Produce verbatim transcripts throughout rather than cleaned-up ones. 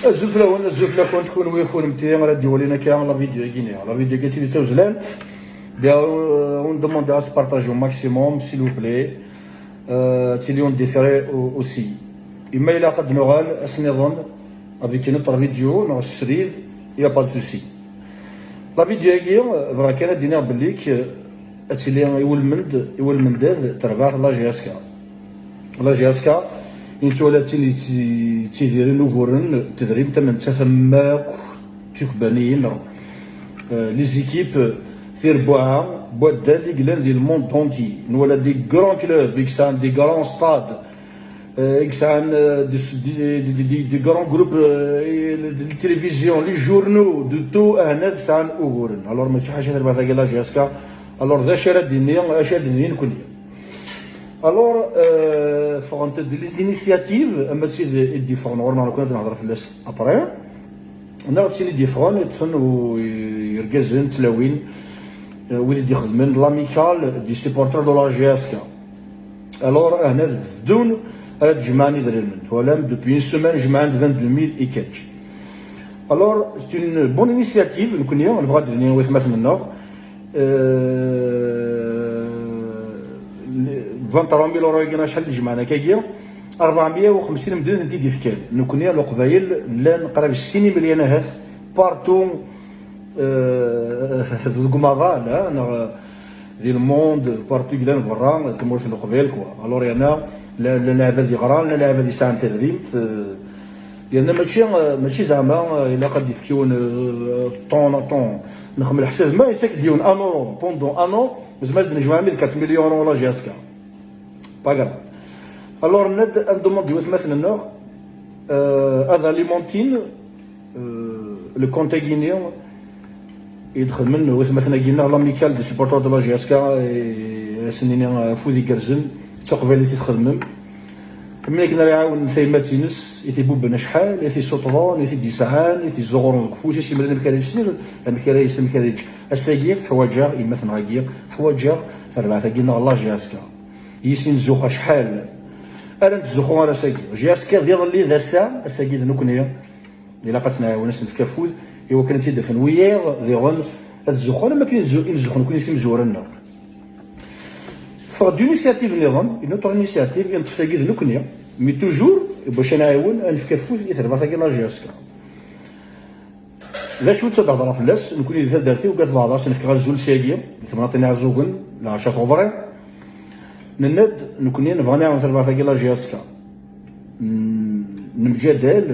Azul fell-awen, azul fell-akent, kunwi, kunemti, ara d-iwalin akka la vidéo-agi-nni. La vidéo-agi d tawezlant. Bien, euh, on demande à se partager au maximum, s'il vous plaît. Euh, ad tili en différé au-, aussi. Imma ilaq ad d-nuɣal ass-nniḍen avec une autre vidéo, neɣ srid, il y a pas de souci. La vidéo-agi, euh, bɣiɣ kan ad d-iniɣ belli k-, ad tili iwulmend, iwulmendad, terbaḥ la G S K. La G S K, i nettwali d tin yetti-, yettidiren uguren n tedrimt am nettat am akk tikbaniyin, neɣ, euh, les équipes, tirbuɛa n waddal i yellan di le monde entier. Nwala des grands clubs i yesɛan des grands stades, euh, i yesɛan, euh, des, des, des, des, des grands groupes, euh, de télévision, les journaux, de tout, ahnad sɛan uguren. Alors, mačči ḥaca terbaḥt-agi la G S K. Alors, d acu ara d-ini, acu ara d-ini nekkni? Alors, euh, ffɣent-d les initiatives, ama d tid i d-yeffɣen ɣur-neɣ, nekkni ad nehḍer fell-as après. Neɣ d tin i d-yeffɣen, yeṭṭfen u-, yergazen, tlawin, euh, wid i d-ixedmen l'amicale des supporters de la G S K. Alors, ahna d ddun ara d-jemɛen idrimen. Twalam, depuis une semaine, jemɛen-d vingt-deux mille et quelques. Alors, c'est une bonne initiative, nekkni, nebɣa ad d-nini i watmaten-nneɣ, euh, vingt-trois mille euros-agi, acḥal d-jemɛen akkagi? Rebɛemya u xemsin medden i tent-id-ifkan. Nekkni, Leqbayel, llan qrib sin imelyan ahat, partout, euh, deg umaḍal, ha, neɣ di le monde, partout i yellan berra, tmurt n Leqbayel, quoi. Alors, yerna, la, la, lɛebad yeɣran, la lɛebad yesɛan tadrimt, euh, yerna mačči, euh, mačči zeɛma, euh, ilaq ad d-yefk yiwen, euh, ton, ton. Nexdem leḥsab, ma yettak-d yiwen un euro, pendant un an, nezmer ad d-nejmeɛ mille quatre millions euros la G S K. Pas grave. Alors, nenna-d ad ndumand i watmaten-nneɣ, euh, ad alimentin, euh, le compte-agi-nni i d-xedmen watmaten-agi-nneɣ, l'amicale des supporters de la G S K, i asen-nini afud igerrzen, d taqbaylit i txedmem. Am akken ara iɛawen tayemmat-ines, i t-ibubben acḥal, i t-isuṭṭḍen, i t-id-yesɛan, i t-izzuɣuren deg ufus, i s-yemlan amek ara yessired, amek ara yes-, amek ara yečč. Ass-agi, ḥwaǧeɣ yemma-tneɣ-agi, ḥwaǧeɣ terbaɛt-agi-nneɣ la G S K. Yis i nettzuxxu acḥal. Ara nettzuxxu ar ass-agi. G S K d iḍelli d ass-a, ass-agi d nekkni. Ilaq ad tt-nɛiwen, ad s-nefk afud, i wakken ad tt-id-afen wiyaḍ diɣen ad ttzuxxun am akken i ttzu-, i nettzuxxu nekkni s imezwura-nneɣ. Teffeɣ-d initiative nniḍen, une autre initiative, i neṭṭef tagi d nekkni, mais toujours, bac ad nɛiwen, ad nefk afud i terbaɛt-agi la G S K. D acu-tt ad hedreɣ fell-as, nekkni di taddart-iw, gat Beɛḍas, nefk azul syagi, di temnaḍt n Iɛeẓẓugen, leɛca tuḍri. Nenna-d, nekkni nebɣa ad nɛawen tarbaɛt-agi la G S K. N-, nemjadal,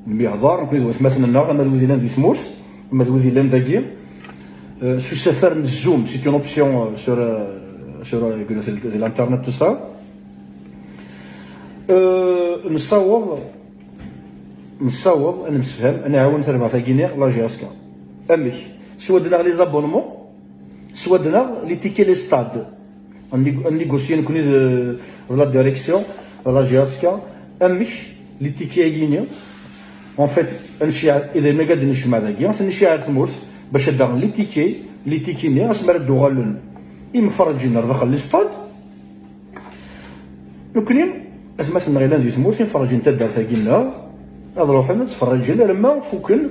nemyehḍar, nekkni d watmaten-nneɣ, ama d wid yellan di tmurt, ama d wid yellan dagi. Euh, s usafar n Zoom, c'est une option, euh, sur, euh, sur, euh, di l'internet, tout ça. Euh, nessaweḍ, nessaweḍ ad nemsefham, ad nɛawen tarbaɛt-agi-nni la G S K. Amek? Swadden-aɣ les abonnements, swadden-aɣ les tickets, les stades. Ad nig-, ad négocier nekkni d, d la direction, d la G S K. Amek les tickets-agi-nni? En fait, ad necci-, idrimen-agi ad d-necmeɛ dagi, ad ten-necci ar tmurt, bac ad d-aɣen les tickets, les tickets-nni, asmi ara d-uɣalen imferrǧen ar daxel les stades. Nekkni, atmaten-nneɣ yellan di tmurt, imferrǧen taddart-agi-nneɣ, ad ruḥen ad ttferriǧen arma fuken,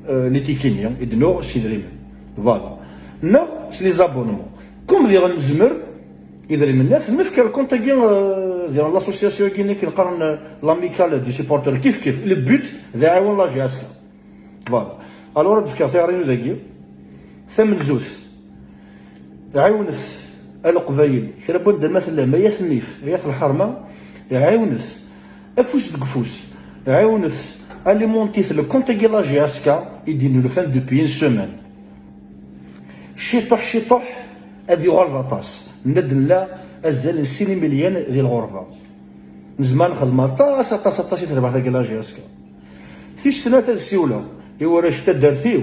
euh, les tickets-nni i d-nuɣ s idrimen. Voilà. Neɣ s les abonnements. Comme diɣen nezmer, idrimen-nni, ad ten-nefk ar le compte-agi, euh, diɣen l'association-agi-nni i ken-qqaren, euh, l'amicale du supporter, kif kif, le but, d aɛiwen la G S K. Voilà. Alors, ad d-fkeɣ tiɣri-inu dagi. Tamenzut. Ɛiwnet a Leqbayel, kra n wanda ma tellam, ay at nnif, ay at lḥerma, ɛiwnet afus deg ufus, ɛiwnet, alimentit le compte-agi la G S K i d-innulfan depuis une semaine. Ciṭuḥ, ciṭuḥ, ad yuɣal d aṭas. Nna-d nella azal n sin imelyan di lɣerba. Nezmer nexdem aṭas, aṭas, aṭas i terbaɛt-agi la G S K. Tis snat ad ssiwleɣ i warrac n taddart-iw,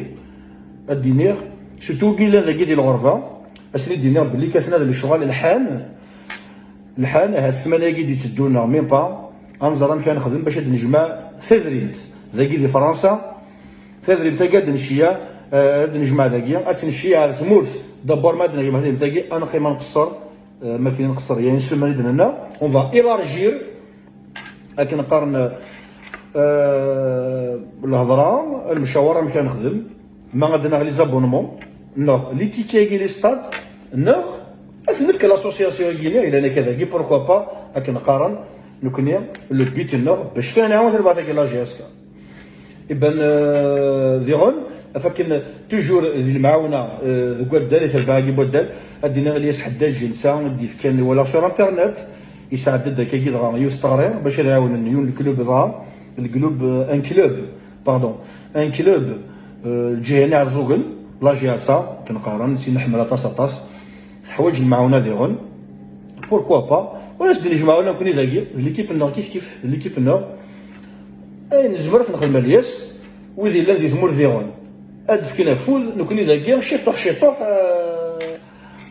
ad d-iniɣ, surtout wigi yellan dagi di lɣerba, ad sen-id-iniɣ belli katen ad lecɣal lḥan, lḥan, ahat ssmana-agi d-itteddun neɣ même pas, ad nẓer amek ara nexdem bac ad d-nejmeɛ tadrimt dagi di Fransa, tadrimt-agi ad d-necci, eh, ad d-nejmeɛ dagi, ad tt-necci ar tmurt, d'abord ma ad d-nejmeɛ tadrimt-agi, ad neqqim ad nqeṣṣer, eh, ma akken i nqeṣṣer, il y a une semaine i d-nenna, on va élargir, akken qqaren, euh, Euh, lehḍra, lemcawara, amek ara nexdem, ma ad naɣ les abonnements, neɣ les tickets-agi, les stades, neɣ ad t-nefk l'association-agi-nni yellan akka dagi, pourquoi pas, akken qqaren nekni, le but-nneɣ bac kan nɛawen tarbaɛt-agi la G S K. Iban, euh, diɣen, af akken toujours di lemɛawna, euh, deg waddal, i terbaɛt-agi n waddal, ad d-iniɣ Ilyas Ḥeddad, netta i d-yefkan, walaɣ sur internet, yesɛedda-d akkagi dɣa yiwet n teɣri bac ad ɛawnen yiwen n club dɣa, le club, euh, un club, pardon, un club, euh, lǧiha-nni Iɛeẓẓugen, la G S A, akken qqaren, si nḥemmel aṭas aṭas, teḥwaǧ lemɛawna diɣen. Pourquoi pas? Ur as-d-nejmeɛ ula nekni dagi, d l'équipe-nneɣ kif kif, d l'équipe-nneɣ. Ayen nezmer ad t-nexdem a Lyas, wid yellan di tmurt diɣen, ad d-fken afud, nekni dagi, ciṭuḥ ciṭuḥ, euh,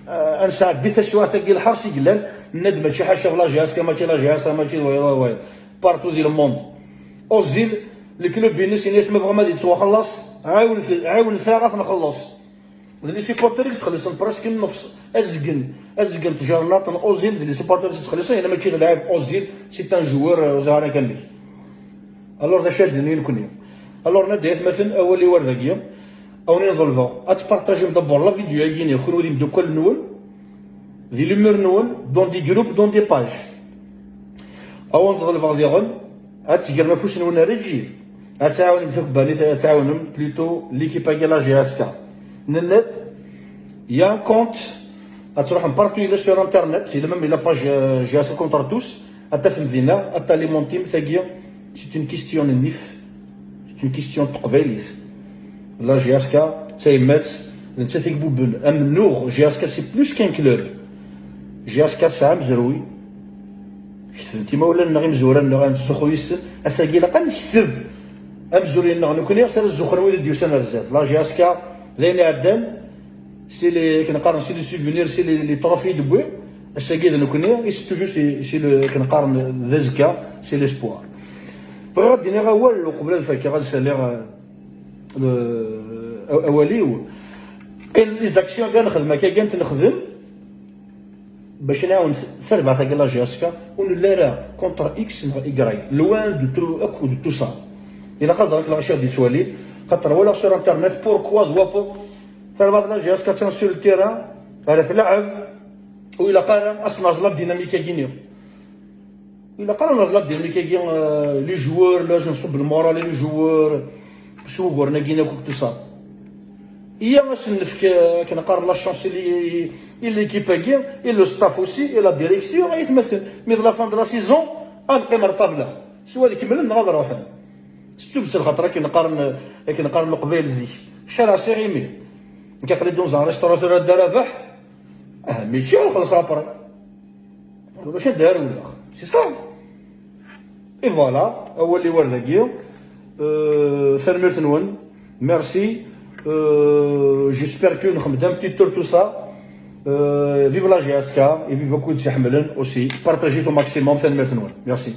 euh, ad nesɛeddi taswiɛt-agi, lḥers i yellan, nenna-d mačči ḥaca la G S K, mačči la G S A, mačči d wayeḍ, wayeḍ, wayeḍ. Partout di le monde. Ozil, le club-ines, ini-as ma bɣam ad yettwaxelleṣ, ɛiwen-, ɛiwnet-aɣ ad t-nxelleṣ. D les supporters i yettxelliṣen presque nnefs, azgen, azgen n tjernaṭ n Ozil, d les supporters i yettxelliṣen, yerna mačči d lɛib. Ozil, c'est un joueur, euh, ur ẓriɣ ara kan amek. Alors, d acu ad d-nini nekni? Alors, nadda, aytmaten, awal-iw ar dagi, a wen-in-ḍelbeɣ ad tpartajim d'abord la vidéo-agi-nni, kenwi d imeddukal-nwen, di l'humeur-nwen, dans des groupes, dans des pages. A wen-ḍelbeɣ diɣen ad tegrem afus-nwen ar lǧib, ad tɛawnem takebbanit, ad tɛawnem plutôt l'équipe-agi, la G S K. Nenna-d, il y a un compte, ad truḥem partout yella sur internet, yella même la page, euh, G S K contre tous, ad tafem dinna, ad talimentim tagi, c'est une question n nnif, c'est une question n teqbaylit. La G S K d tayemmat, d nettat i ibubben amennuɣ. G S K c'est plus qu'un club. G S K tesɛa amezruy, ketben-t imawlan-nneɣ, imezwura-nneɣ, ad nettzuxxu yis-sen. Ass-agi ilaq ad nekteb amezruy-nneɣ nekni, s ara zuxxen wid i d-yusan ar zdat. La G S K d ayen iɛeddan, c'est les, akken qqaren, c'est les souvenirs, c'est les, les trophées d-wwi. Ass-agi d nekni, et c'est toujours, c'est, c'est le, akken qqaren, d azekka, c'est l'espoir. Bɣiɣ ad d-iniɣ awal uqbel ad fakeɣ, ad saliɣ, euh, le, aw-, awal-iw. Et les actions kan nexdem akka, kan t-nexdem, bac nɛawen tarbaɛt-agi la G S K, ur nelli ara contre X neɣ Y, loin de tout, akk de tout ça. Ilaq ad ẓren lɣaci ad yettwalin, xaṭer walaɣ sur internet, pourquoi d wapu tarbaɛt la G S K attan sur le terrain, ara tlaɛeb, ur ilaq ara ad s-nerẓ la dynamique-agi-nni. Ilaq ara nerẓ la dynamique-agi, euh, les joueurs, la nṣubb le moral i les joueurs, s wuguren-agi akk, tout ça. Iya, ad sen-nefk, euh, akken qqaren, la chance i, i, i l'équipe-agi, et le staff aussi, et la direction, aytmaten. Mais de la fin de la saison, ad neqqim ar ṭṭabla. Swa ad kemmlen neɣ ad ruḥen. S tuget, lxaṭer akken qqaren, akken qqaren Leqbayel zik, ccariɛ s iɣimi. Nekk aql-i dans un restaurant tura, Dda Rabeḥ. Ah, mačči ad xellṣeɣ après. Ulac anda ara wleɣ. C'est ça. Et voilà, awal-iw ar dagi. Euh, tanemmirt-nwen. Merci. Euh, j'espère que nexdem un petit tour, tout ça. Euh, vive la G S K et vive akk wid tt-iḥemmlen aussi. Partagez au maximum. Tanemmirt-nwen. Merci.